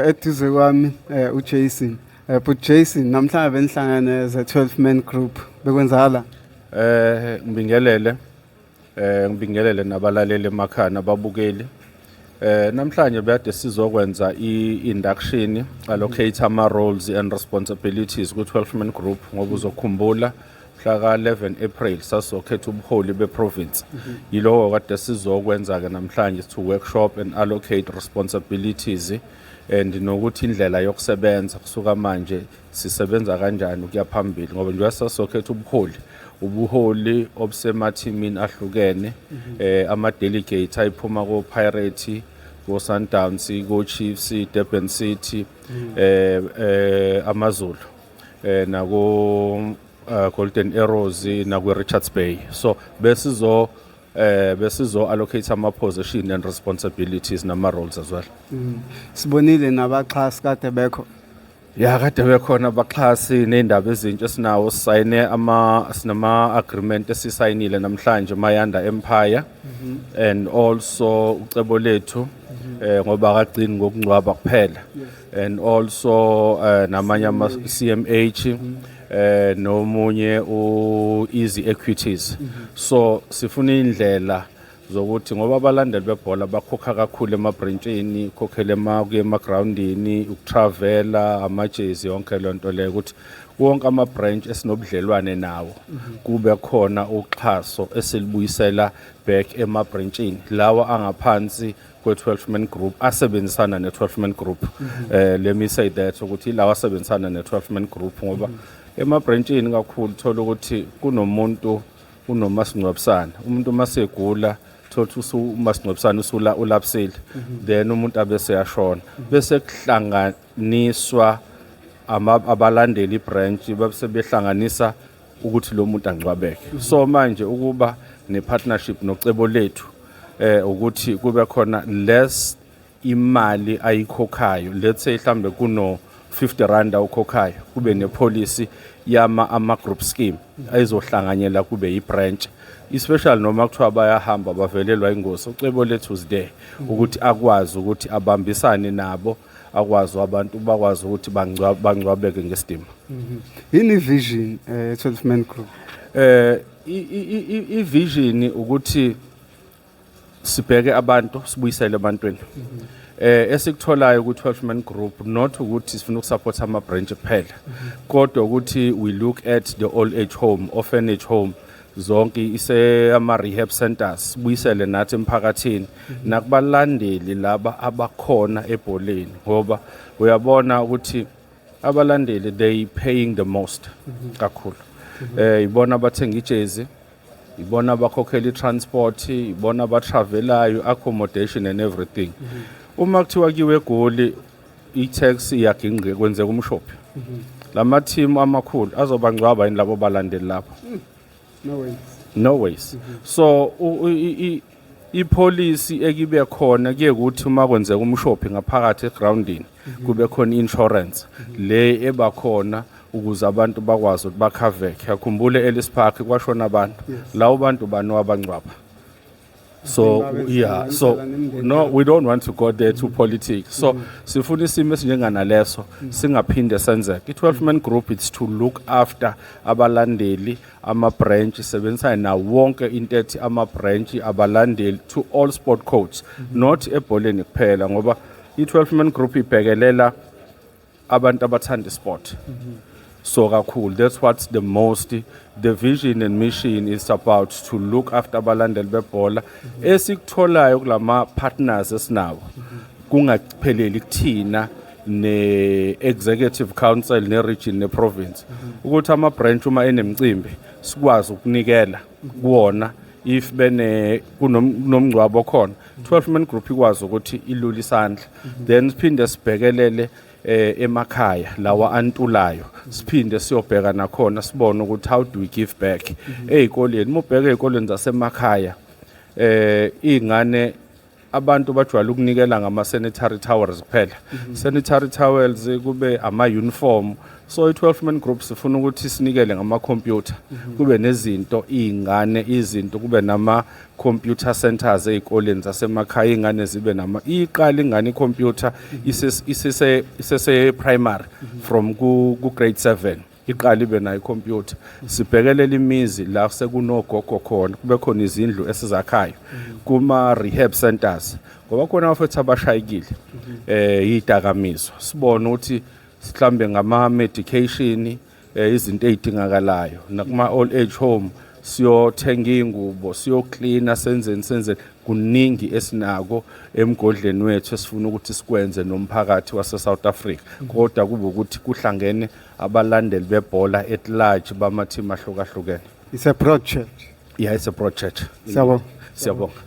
Eduze kwami uJason. But Jason, namhlanje benihlangene ze 12 man group. Bekwenzakala? Ngibingelele, ngibingelele nabalaleli emakhaya nababukeli. Namhlanje bekade sizokwenza i-induction, allocate ama roles and responsibilities ku 12 man group, ngoba uzokhumbula mhla ka 11 April sasizokhetha ubuholi beprovince. Yiloko kade sizokwenza ke namhlanje, to workshop and allocate responsibilities and nokuthi indlela yokusebenza kusuka manje sisebenza kanjani ukuya phambili, ngoba njengoba sasizokhetha ubuholi obusemathimini ahlukene, ama delegates ayiphuma ko Pirates, ko Sundowns, ko Chiefs, Durban City, AmaZulu, nako Golden Arrows, naku Richards Bay. So besizo allocate ama position and responsibilities nama roles as well. Sibonile nabaxhasi kade bekho. Ya, kade bekhona abaxhasi ney'ndaba ezintsha esinawo. Sisayine ama sinama agreement esisayinile namhlanje, Mayanda Empire and also ucebo lethu, ngoba akagcini ngokungcwaba kuphela, and also namanye ama CMH, nomunye u Easy Equities. So sifuna indlela zokuthi, ngoba abalandeli bebhola bakhokha kakhulu emabhrentshini, ukhokhela kuya emagrawundini, ukutravela, amajezi, yonke le nto leyo, ukuthi wonke ama-branch esinobudlelwane nawo kube khona uxhaso esilibuyisela back emabhrentshini lawa angaphansi kwe-12 man group, asebenzisana ne-12 man group. Let me say that ukuthi ilawa asebenzisana ne-12 man group, ngoba emabhrentshini kakhulu thola ukuthi kunomuntu unomasingcwabisane, umuntu masegula thola ukuthi umasingcwabisane usula ulapsile, then umuntu abese yashona, bese kuhlanganiswa abalandeli ibranch, bese behlanganisa ukuthi lo muntu angcwabeke. So manje ukuba ne-partnership nocebo lethu, ukuthi kube khona less imali ayikhokhayo. Let's say mhlambe kuno R50 awukhokhayo, kube nepolicy yama ama group scheme ayizohlanganyela, kube i-branch, especially noma kuthiwa bayahamba, bavelelwa ingozi, ucebo lethu is there ukuthi akwazi ukuthi abambisane nabo, akwazi abantu bakwazi ukuthi bangcwabeke ngesidima. Yini vision 12 man group? I-vision ukuthi sibheke abantu, sibuyisele ebantwini. Esikutholayo ku 12 man group, not ukuthi sifuna ukusupport ama branch kuphela, kodwa ukuthi we look at the old age home, orphanage home, zonke ise ama rehab centers, sibuyisele nathi emphakathini nakubalandeli laba abakhona ebholeni, ngoba uyabona ukuthi abalandeli, they paying the most kakhulu. Ibona abathenga ijezi, ibona abakhokhela i-transport, ibona abatravelayo, accommodation and everything. Uma kuthiwa kuyiwe eGoli, i-taxi iyagingqika, kwenzeka umshophi, lama team amakhulu azobangcwaba yini labo balandeli lapho? No ways. No ways. So ipolicy ekibe khona kuye ukuthi uma kwenzeka umshophi ngaphakathi egroundini, kube khona insurance le ebakhona ukuze abantu bakwazi ukuthi bakhaveke. Yakhumbule Ellis Park kwashona abantu, lawo bantu bani wabangcwaba? So yeah, so no, we don't want to go there to politics. So sifuna isimo esinjenganaleso singaphinde senzeke. I-12 man group, it's to look after abalandeli, ama-branch, sebenzisane nawo wonke into ethi ama-branch, abalandeli, to all sport codes, not ebholeni kuphela, ngoba i-12 man group ibhekelela abantu abathanda isport. So kakhulu, that's what the most, the vision and mission is about, to look after abalandeli bebhola. Esikutholayo kulama partners esinawo, kungapheleli kuthina ne-executive council, ne-region, ne-province, ukuthi ama-branch uma enemicimbi sikwazi ukunikela kuwona. If bene kunomngcwabo khona, 12 man group ikwazi ukuthi ilule isandla. Then siphinde sibhekelele emakhaya lawa antulayo, siphinde siyobheka nakhona, sibone ukuthi how do we give back ezikoleni. Uma ubheka ezikoleni zasemakhaya, ingane, abantu bajwayele ukunikela ngama sanitary towels kuphela, sanitary towels, kube ama uniform. So i-12 man group sifuna ukuthi sinikele ngama-computer, kube nezinto iy'ngane, izinto, kube nama-computer centers ey'koleni zasemakhaya, iy'ngane zibe nama, iqala ingane i-computer isese primary, from ku grade 7 iqala ibe nayo ikhompyutha. Sibhekelele imizi la sekunogogo khona, kube khona izindlu esizakhayo kuma rehab centers, ngoba khona abafethu abashayekile idakamizwa, sibone ukuthi mhlambe ngama medication, izinto ezidingakalayo, nakuma old age home siyothenga ingubo, siyoklina, senzeni senzeni. Kuningi esinako emgodleni wethu esifuna ukuthi sikwenze nomphakathi wase South Africa, kodwa kube ukuthi kuhlangene abalandeli bebhola at large bama team ahlukahlukene. It's a broad church. Yeah, it's a broad church. Siyabonga. Siyabonga.